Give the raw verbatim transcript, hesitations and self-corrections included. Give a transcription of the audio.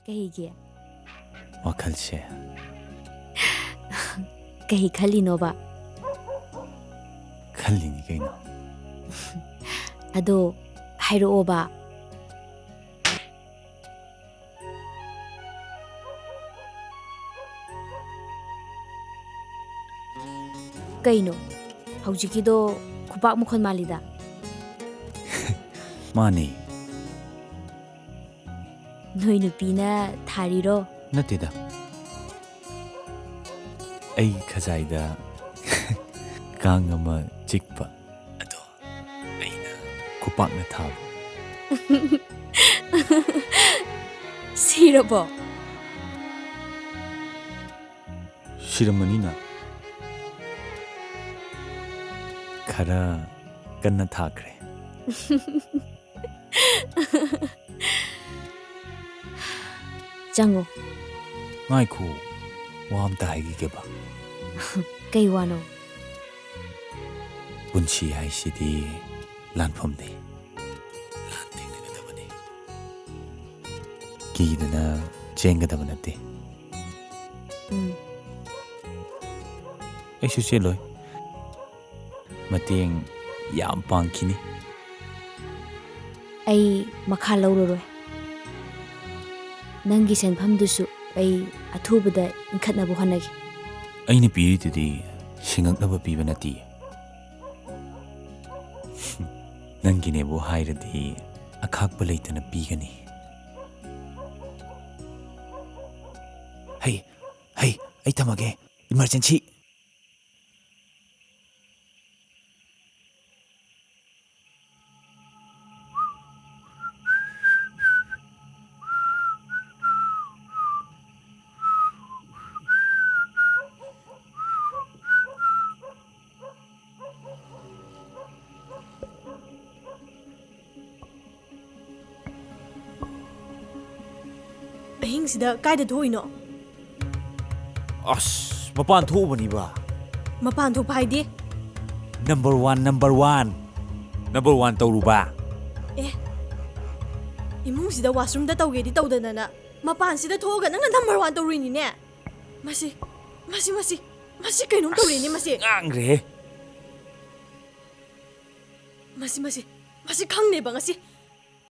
ꯀꯩꯒꯤ? ꯋꯥꯈꯜꯁꯦ꯫ ꯀꯩ ꯈꯜꯂꯤꯅꯣꯕ? ꯈꯜꯂꯤꯅꯤ ꯀꯩꯅꯣ꯫ ꯑꯗꯣ ꯍꯥꯏꯔꯛꯑꯣꯕ꯫ ꯀꯩꯅꯣ? ꯍꯧꯖꯤꯛꯀꯤꯗꯣ ꯈꯨꯕꯥꯛ ꯃꯈꯣꯟ ꯃꯥꯜꯂꯤꯗ꯫ ꯃꯥꯅꯦ꯫ ꯅꯣꯏ ꯅꯨꯄꯤꯅ ꯊꯥꯔꯤꯔꯣ? ꯅꯠꯇꯦꯗ꯫ ꯑꯩ ꯈꯖꯥꯏꯗ ꯀꯥꯡ ꯑꯃ ꯆꯤꯛꯄ꯫ ꯑꯗꯣ ꯑꯩꯅ ꯈꯨꯄꯥꯛꯅ ꯊꯥꯕ꯫ ꯁꯤꯔꯕꯣ? ꯁꯤꯔꯝꯃꯅꯤꯅ꯫ ꯈꯔ ꯀꯟꯅ ꯊꯥꯈ꯭ꯔꯦ꯫ ꯆꯪꯉꯣ꯫ ꯉꯥꯏꯈꯣ, ꯋꯥ ꯑꯝꯇ ꯍꯥꯏꯈꯤꯒꯦꯕ꯫ ꯀꯩ ꯋꯥꯅꯣ? ꯄꯨꯟꯁꯤ ꯍꯥꯏꯁꯤꯗꯤ ꯂꯥꯟꯐꯝꯅꯤ꯫ ꯂꯥꯟ ꯊꯦꯡꯅꯒꯗꯕꯅꯤ꯫ ꯀꯤꯗꯅ ꯆꯦꯟꯒꯗꯕ ꯅꯠꯇꯦ꯫ ꯎꯝ꯫ ꯑꯩꯁꯨ ꯆꯦꯜꯂꯣꯏ꯫ ꯃꯇꯦꯡ ꯌꯥꯝ ꯄꯥꯡꯈꯤꯅꯤ꯫ ꯑꯩ ꯃꯈꯥ ꯂꯧꯔꯔꯣꯏ꯫ ꯅꯪꯒꯤ ꯁꯦꯟꯐꯝꯗꯨꯁꯨ ꯑꯩ ꯑꯊꯨꯕꯗ ꯏꯟꯈꯠꯅꯕ ꯍꯣꯠꯅꯒꯦ꯫ ꯑꯩꯅ ꯄꯤꯔꯤꯗꯨꯗꯤ ꯁꯤꯡꯉꯛꯅꯕ ꯄꯤꯕ ꯅꯠꯇꯤꯌꯦ꯫ ꯅꯪꯒꯤꯅꯦꯕꯨ ꯍꯥꯏꯔꯗꯤ ꯑꯈꯥꯛꯄ ꯂꯩꯇꯅ ꯄꯤꯒꯅꯤ꯫ ꯍꯩ, ꯍꯩ, ꯑꯩ ꯊꯝꯃꯒꯦ꯫ Emergency꯫ ꯑꯍꯤꯡꯁꯤꯗ ꯀꯥꯏꯗ ꯊꯣꯛꯏꯅꯣ? ꯑꯁ, ꯃꯄꯥꯟ ꯊꯣꯛꯎꯕꯅꯤꯕ꯫ ꯃꯄꯥꯟ ꯊꯣꯛꯄ ꯍꯥꯏꯗꯤ? Number one, number one꯫ Number one ꯇꯧꯔꯨꯕ꯫ ꯑꯦ, ꯏꯃꯨꯡꯁꯤꯗ washroomꯗ ꯇꯧꯒꯦꯗꯤ ꯇꯧꯗꯅꯅ꯫ ꯃꯄꯥꯟꯁꯤꯗ ꯊꯣꯛꯑꯒ ꯅꯪꯅ ꯅꯝꯕꯔ ꯋꯥꯟ ꯇꯧꯔꯨꯏꯅꯤꯅꯦ꯫ ꯃꯁꯤ, ꯃꯁꯤ, ꯃꯁꯤ, ꯃꯁꯤ ꯀꯩꯅꯣꯝ ꯇꯧꯔꯦꯅꯦ ꯃꯁꯤ꯫ ꯉꯥꯡꯈ꯭ꯔꯦꯍꯦ꯫ ꯃꯁꯤ, ꯃꯁꯤ, ꯃꯁꯤ ꯈꯪꯅꯦꯕ ꯉꯁꯤ꯫